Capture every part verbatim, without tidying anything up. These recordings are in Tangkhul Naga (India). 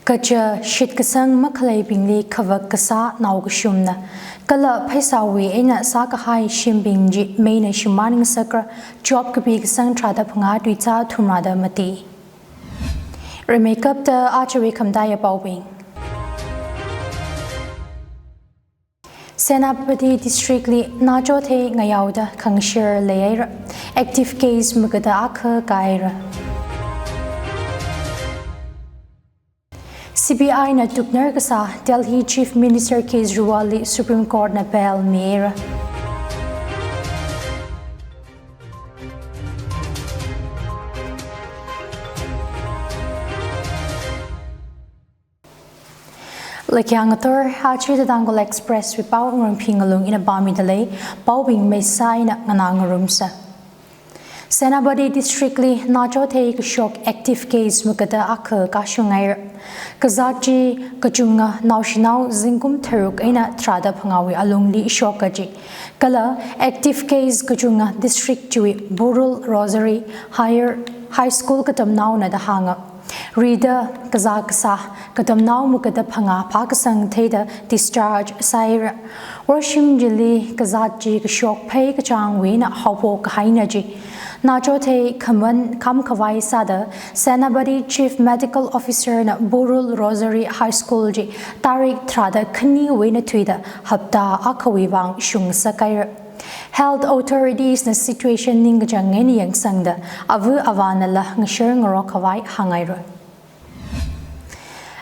Kaja shitkasang makhaleibingli khavak kasā nao kashumna, kala pheisāwui eina sākahai shimbing chi meina shimān ngasakra, job kapi kasang tharāda phangā tuizā thumrāda mati. Rimeikapta ajawui khamataiya paobing. Senapati District li nachothei ngayaoda khangashir leihaira. Active case magada akha kāhaira. C B I na tuknar kasā Delhi Chief Minister Kejriwal li Supreme Court na bail mihaira. Laikyang athor, aja The Tangkhul Express wui pao ngarumphing ngalung ina pāmida lei, paobing meisā eina nganā ngarumsa. Senapati District li nachothei kashok active case magada akha kāshunghaira. Kazāt chi kachunga naoshinao zingkum tharuk eina tharāda phangāwui alungli shok kaji. Kala active case kachunga district chiwui Burul Rosary Higher High School katamnaona da hānga. Rida kazā kasā katamnao magada phangā phākasang theida discharge sāhaira. Worshim chili kazāt chi kashok phei kachāngwui eina haophok kahaina chi. Nachothei khaman kham khavai sāda Senapati Chief Medical Officer na Burul Rosary High School chi tarik tharāda khaniwui eina thuida hapta akhawui vang shungngasakhaira. Health authorities na situation ningkachāng eina yangsangda ava avānala ngashir ngarok khavai hānghaira.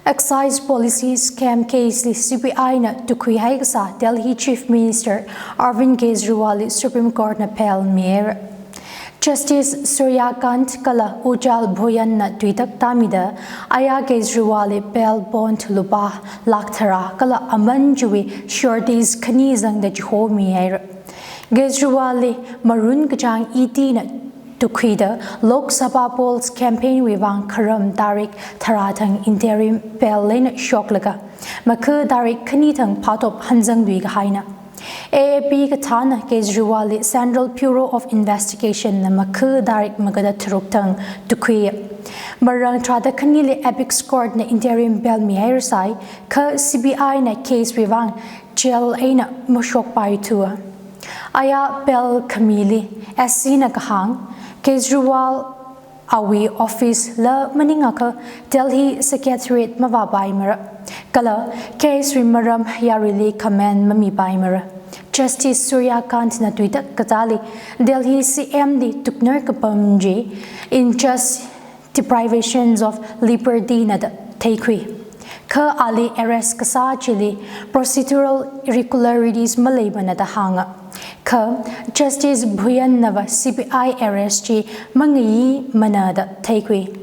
Excise policy scam case li C B I na tukhuihai kasā Delhi Chief Minister Arvind Kejriwal li Supreme Court na bail mihaira. Justice Surya Kant kala Ujjal Bhuyan na tuitak tāmida aya Kejriwal li bail bond lupā lakh tharā kala aman chiwui sureties khani zangda chihomihaira. Kejriwal li marun kachāng E D na tukhuida Lok Sabha polls campaign wui vang kharam tarik tharā thang interim bail eina shoklaga, makha tarik khani thang phātop hanzang tuikahaina. A A P kathāna Kejriwal li Central Bureau of Investigation na makha tarik magada tharuk thang tukhuiya. Marang tharāda khanili apex court na interim bail mihairasai, kha C B I na case wui vang jail eina mashokpaithua. Aya bail khamili S C na kahāng, Kejriwal awui office la maningakha Delhi Secretariat mavāpaimara. Kala case wui maram yaruili comment mamipaimara. Justice Surya Kant na tuitak katāli Delhi C M li tuknar kapam chi injustice, deprivations of liberty na da theikhui. Kha ali arrest kasā chili procedural irregularities maleimana da hānga. Kha Justice Bhuyan nava C B I arrest chi mangaimana da theikhui.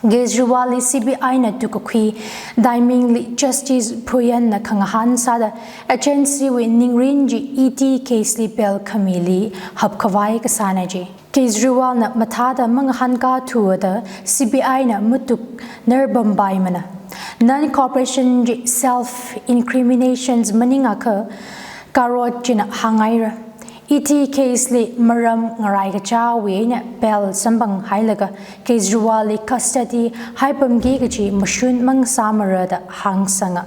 Kejriwal li C B I na tukakhui timing li Justice Bhuyan na khangahān sāda agency wui ningrin chi E D case li bail khamili hapkhavai kasāna chi. Kejriwal na mathāda mangahānkathuda C B I na matuknar pampaimana. Non-cooperation chi self-incriminations maningakha court china hānghaira. E D case li maram ngarai kachāwui eina bail samphang hailaga Kejriwal li custody haipamki kaji mashun mangasāmara da hāngsanga.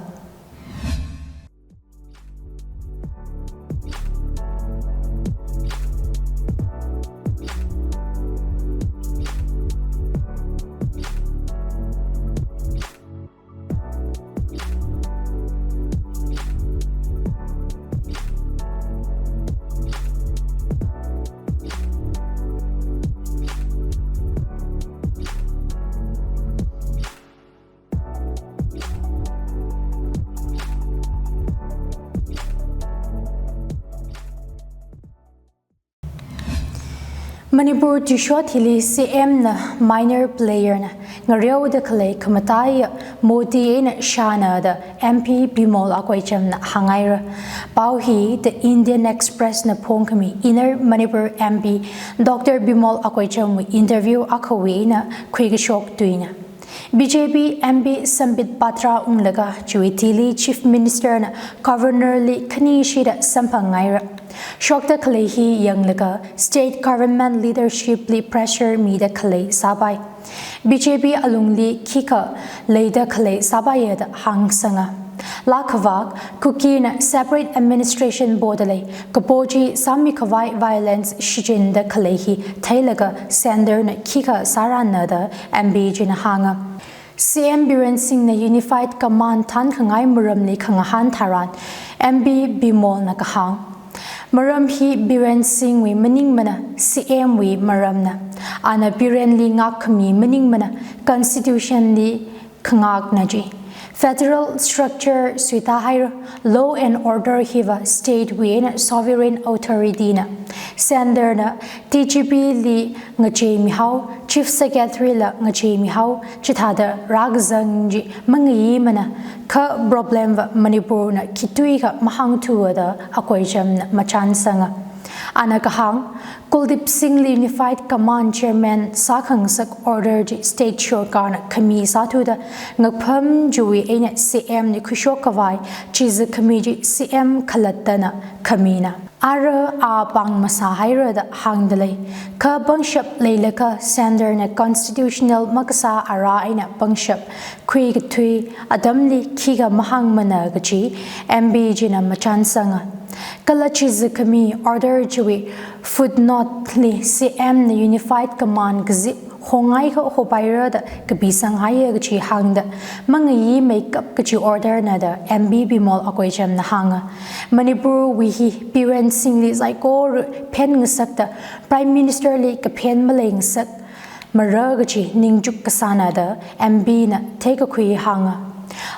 Manipur tuishot hili C M na minor player na ngareoda khalei khamataiya Modi eina shāna da M P Bimol Akoijam na hānghaira. Pao hi The Indian Express na phongkhami Inner Manipur M P Doctor Bimol Akoijam wui interview akhawui eina khuikashok tuina. B J P M P Sambit Patra unglaga chiwui thili Chief Minister na Governor li khanishida samphanghaira. Shokda khalei hi yanglaga state government leadership li pressure mida khalei sāpai. B J P alungli khikha leida khalei sāpaiya da hāngsanga. Laa khavak, Kukina separate administration poda lei, kapo chi sāmi khavai violence shichinda khalei hi theilaga centre na khikha sārāna da M P china hānga. C M Biren Singh na Unified Command thankhangai maramli khangahān tharan, M P Bimol na kahāng. Maram hi Biren Singh wui maningmana, C M wui maramna. Ana Biren li ngākkhami maningmana, Constitution li khangakna chi. Federal structure suita haira, law and order hiva state wui eina sovereign authority na. Centre na T G P li ngacheimihao, Chief Secretary la ngacheimihao, chithāda rākazang chi mangayimana, kha problem va Manipur na khitui kha mahāngthuwa da Akoijam na machānsanga. Ana kahāng, Kuldeep Singh li Unified Command Chairman sākhangasak order chi state sorkar na khami sāthuda, ngapam chiwui eina C M li khuishok khavai, chiza khami chi C M khalattana khamina. Ara a pāng masāhaira da hāngda lei. Kha pangshap leilakha centre na constitutional makasā ara eina pangshap khuikathui atamli khikha mahāngmana kachi M P china machānsanga. Kala chiza khami order chiwui footnote li C M na Unified Command kazip hongaikha hopaira da kapisang haiya kachi hāngda, mangayimeikap kachi order na da M P Bimol Akoijam na hānga. Manipur wui hi Biren Singh li saikora phenngasakta Prime Minister li kaphen maleingasak mara kachi ningchuk kasāna da M P na theikakhui hānga.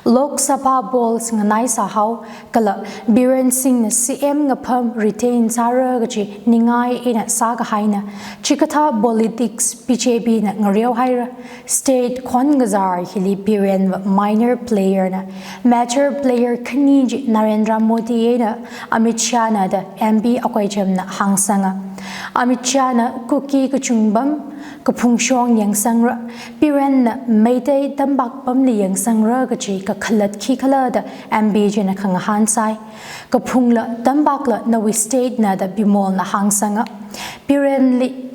Lok Sabha polls nganai sāhao, kala Biren Singh na C M ngapam retain sāra kachi ningai eina sākahaina. Chikathā politics B J P na ngareohaira. State khon kazar hili Biren va minor player na. Major player khani chi Narendra Modi eina Amit Shah na da M P Akoijam na hāngsanga. Amit Shah na Kuki kachungpam kaphungshong yangsangra, Biren na Meitei tampak pamli yangsangra kachi kakhalat khikhala da M P china khangahān sai. Kaphungla tampakla nawui state na da Bimol na hāngsanga. Biren li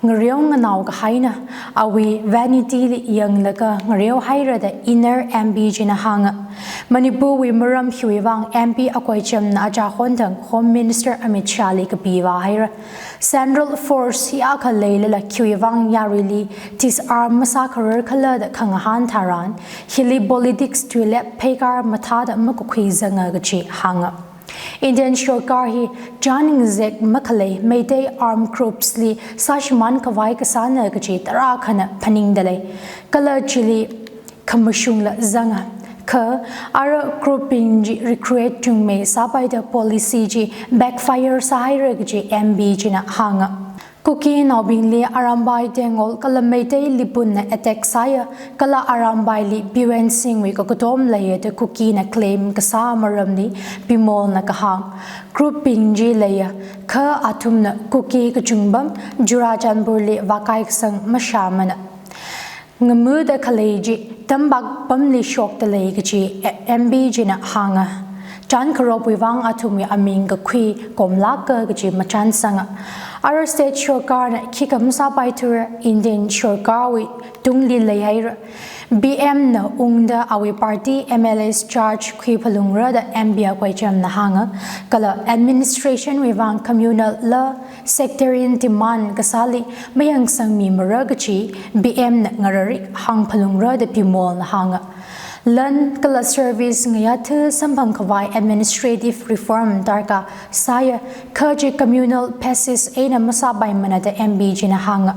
ngareo nganao kahaina, awui vanity li yanglaga ngareohaira da inner M P china hānga. Manipur wui maram hiwui vang M P Akoijam na achahon thang Home Minister Amit Shah li kapiva haira. Central force hiyākha leilala khiwui vang yaruili disarm masākharar khala da khangahān tharan, hili politics tuilep pheikar mathāda makakhuizanga kachi hānga. Indian sorkar hi chān ngazek makhalei Meitei armed groups li sāshimān khavai kasāna kachi tarākhana phaningda lei. Kala chili khamashungla zanga. Kha ara group bing chi recruit chungmei sāpaida policy chi backfire sāhaira kachi M P china hānga. Kukinaobingli Arambai Tengol kala Meitei Lipunna attack sāya, kala Arambaili Biren Singhwui kakatom leiya da Kukina claim kasā maramli Bimolna kahāng. Group bing chi leiya, kha athumna Kuki kachungpam Churachandpurli vākai kasang mashāmana. Ngamuda khalei chi tampak pamli shokta lei kachi M P china hānga. Chān kharopwui vang athumwui aming kakhui komlāka kachi machānsanga. Ara state sorkarna khikha masāpaithura, Indian sorkarwui tungli leihaira. B M na ungda awui party M L As charge khuiphalungra da M P Akoijamna hānga. Kala administration wui vang communal la sectarian demand kasāli mayangsangmimara kachi B M na ngararik hāngphalungra da Bimolna hānga. Lan kala service ngayā thu samphang khavai administrative reform darkar sāya, kha chi communal basis eina masāpaimana da M P china hānga.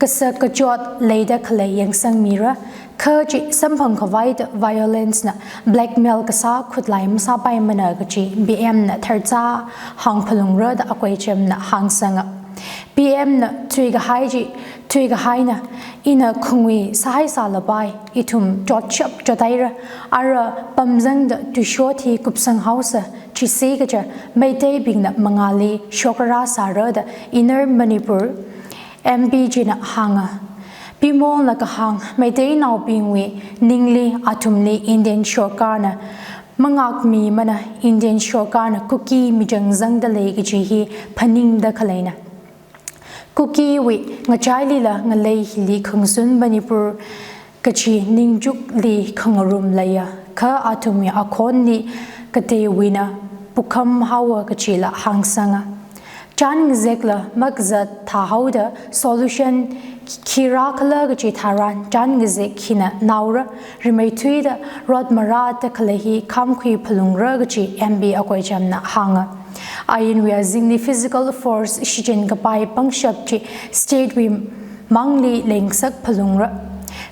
Kasak kachot leida khalei yangsangmira, kha chi samphang khavaida violence na blackmail kasā khutlai masāpaimana kachi B M na tharchā hāngphalungra da Akoijamna hāngsanga. B M na thuikahai chi, thuikahaina, ina khungui sāhai sālapai, ithum chotshap chothaira, ara pamzangda tuishot hi kupsanghaosa, chisi kaja Meiteibingna mangāli shokra sāra da Inner Manipur M P china hānga. Bimolna kahāng, Meiteinaobingwui ningli athumli Indian sorkarna Mangakmimana Indian sorkarna Kuki michang zangda lei kaji hi phaningda khaleina. Kukiwui ngachailila ngalei hili khangsun Manipur kaji ningchukli khangarum leiya, kha athumwui akhonli kateiwuina pukham haowa kajila hāngsanga. Chān ngazekla makazat thāhaoda solution khi rākhala kaji tharan chān ngazek hina naora, rimeithuida rot marāda khalei hi khamkhui phalungra kaji M P Akoijamna hānga. Ainwui azingli physical force shichin kapai pangshap chi state wui mangli leingasak phalungra.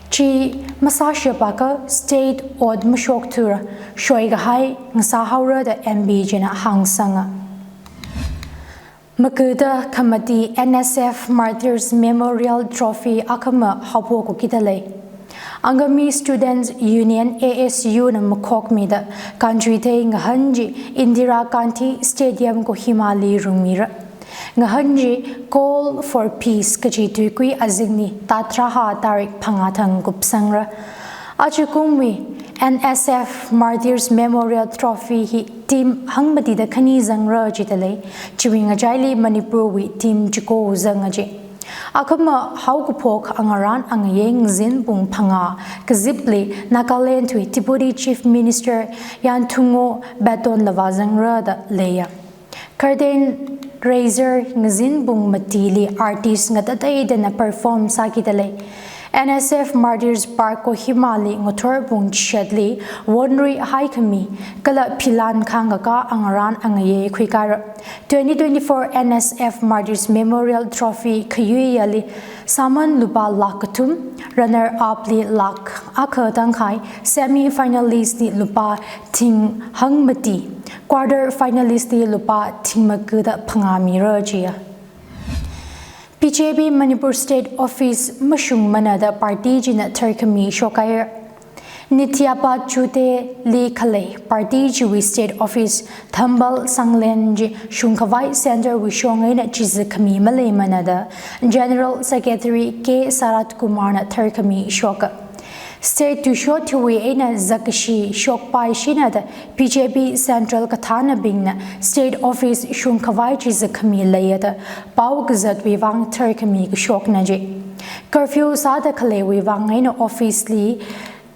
Chi masāshapakha state ot mashokthura, shoikahai ngasāhaora da M P china hāngsanga. Makada khamati N S F Martyrs Memorial Trophy akhama haophokki da lei. Angami Students Union, A S U na makhokmida Kanchuithei ngahān chi Indira Gandhi Stadium Kohimali rungmira. Ngahān chi Call for Peace kaji tuikui azingli thada tharāhā tarik phangā thang kupsangra. Ajakumwui N S F Martyrs Memorial Trophy hi team hangmatida khani zangra jida lei, chiwui ngachaili Manipurwui team chiko zanga ji. Akhama haokaphok angarān angayei ngazin pung phangā kazipli Nagalandwui Deputy Chief Minister Yanthungo Baton la vāzangra da leiya. Curtain raiser ngazin pung matili artist ngatateidana perform sāki da lei. N S F Martyrs Park Kohimali ngathor pung chishatli wonrui haikhami kala philan khangkakā angarān angayei khuikaira. Twenty twenty-four N S F Martyrs Memorial Trophy khayuiyali sāman lupā lakh kathum, runner up li lakh akha tangkhai, semi finalist li lupā thing hangmati, quarter finalist li lupā thing makada phangā mira jiya. B J P Manipur State Office mashungmana da party china tharkhami shokhaira. Nitya Pat Chute li khalei party chiwui state office Thambal Sanglen chi shungkhavai centre wui shong eina chizakhami maleimana da General Secretary K Sarat Kumar na tharkhami shoka. State tuishot hiwui eina zakkashi shokpaishina da B J P Central kathānabingna state office shungkhavai chizakhami leiya da pao kazatwui vang tharkhami kashokna ji. Curfew sāda khaleiwui vang eina office li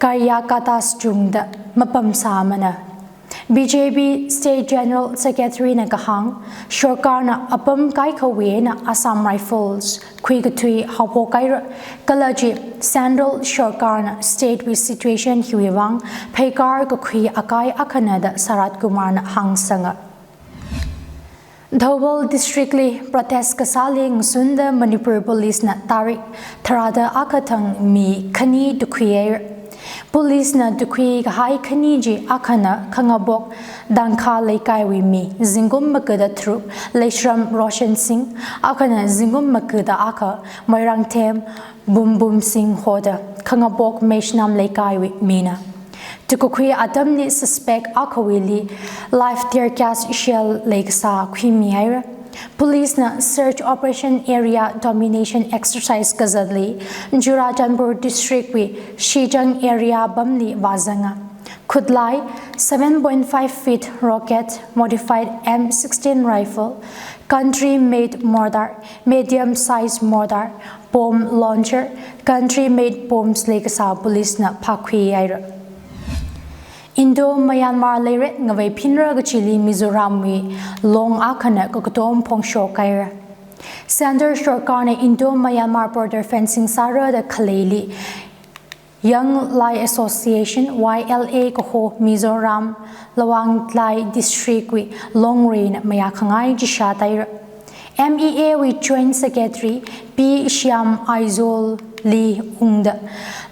karya katas chungda mapamsāmana. B J P State General Secretary na kahāng, sorkarna apam kaikhawui eina Assam Rifles khuikathui haophok haira, kala chi Central sorkarna state wui situation hiwui vang pheikar kakhui akai akhana da Sarat Kumar na hāngsanga. Thoubal District li protest kasāli ngasunda Manipur Police na tarik tharāda akha thang mi khani tukhuihaira. Police na tukhui kahai khani chi akhana Khangabok Dangkha Leikaiwui mi zingkum makada tharuk Leishram Roshan Singh, akhana zingkum makada akha Moirangthem Bumbum Singh hoda Khangabok Meishnam Leikaiwui mina. Tukakhui atamli suspect akhawuili live tear gas shell leikasā khuimihaira. Police na search operation area domination exercise kazatli Churachandpur District wui Shichang area pamli vāzanga. Khutlai seven point five feet rocket, modified M sixteen rifle, country made mortar, medium size mortar, bomb launcher, country made bombs leikasā police na phākhuihaira. Indo-Myanmar leiret ngavei phinra kachili Mizoramwui long akhana kakatom phongshok haira. Centre sorkarna Indo-Myanmar border fencing sāra da khaleili Young Lai Association, Y L A kaho Mizoram Lawngtlai District wui longreina mayākhangai chishat haira. M E A wui Joint Secretary P Shyam Aizawl li ungda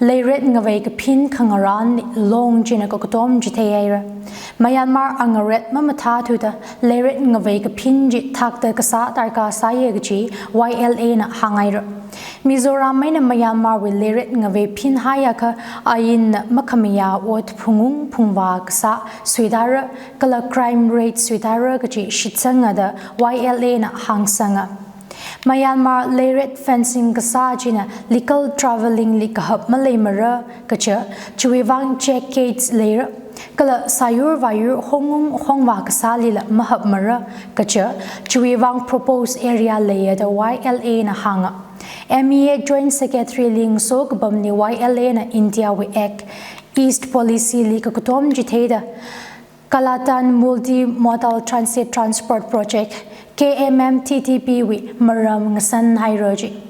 leiret ngavei kaphin khangarān long china kakatom chitheihaira. Myanmar angaret mamathāthuda leiret ngavei kaphin chi thakta kasā darkar sāya kaji Y L A na hānghaira. Mizoram eina Myanmarwui leiret ngavei phinhaiakha ainna makhamayā ot phungung phungvā kasā suitāra, kala crime rate suitāra kaji shitsanga da Y L A na hāngsanga. Myanmar leiret fencing kasā china legal travelling li kahap maleimara kaja, chiwui vang check gates leira. Kala sāyur vāyur hongung hongvā kasālila mahapmara kaja, chiwui vang propose area leiya da Y L A na hānga. M E A Joint Secretary li ngaso kapamli Y L A na India wui Act East Policy li kakatom chitheida Kalatan Multimodal Transit Transport Project, K M M T T P wui maram ngasan haira ji.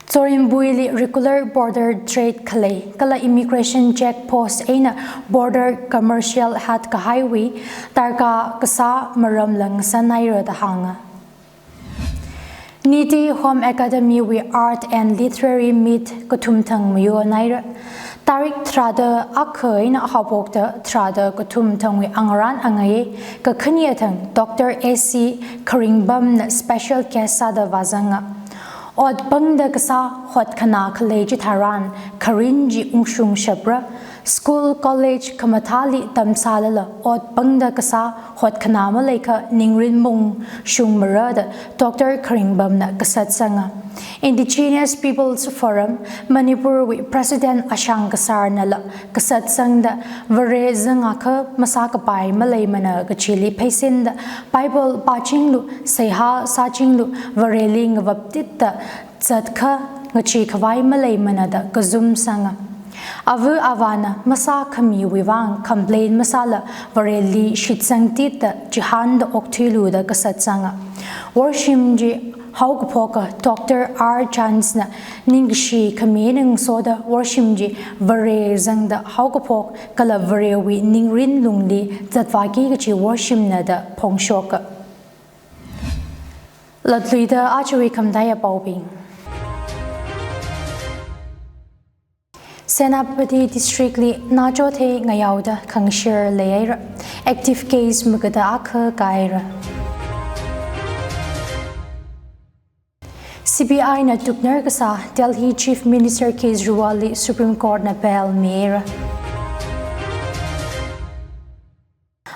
Tsorinpuili regular border trade khalei kala immigration check post eina border commercial hatkahaiwui darkar kasā maramla ngasan haira da hānga. Niti Home Academy wui Art and Literary Meet kathum thang mayon haira. Tarik tharāda akha eina haophokta tharāda kathum thangwui angarān angayei kakhane thang Doctor A C Kharingbam na special guest sāda vāzanga. Ot pangda kasā hotkhana khalei chitharan kharin chi ungshung shapra, school, college khamathāli tamsālala ot pangda kasā hotkhana maleikha ningrin maungshungmara da Doctor Kharingbam na kasatsanga. Indigenous Peoples Forum Manipur wui President Ashang Kasar nala kasatsangda Vare zangakha masākapai maleimana kachili pheisinda Bible pāchinglu, seihā sāchinglu, Vareli ngavaptitda zatkha ngachee khavai maleimana da kazum sanga. Ava avāna masākhamiwui vang complain masāla Vareli shitsangtitda chihānda okthuilu da kasatsanga. Worshim chi haokaphoka Doctor R Chance na ningkashi khami ngasoda worshim chi Vare zangda haokaphok kala Varewui ningrin lungli zatvāki kachi worshimna da phongshoka. Latluida ajawui khamataiya paobing. Senapati District li nachothe ngayaoda khangashir leihaira. Active case magada akha kāhaira. C B I na tuknar kasā Delhi Chief Minister Kejriwal li Supreme Court na bail mihaira.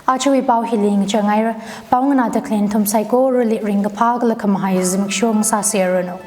Ajawui pao hili ngachang haira. Pao nganāda khalen thum saikorali ringkaphā kala khamahai zimiksho ngasāserranu.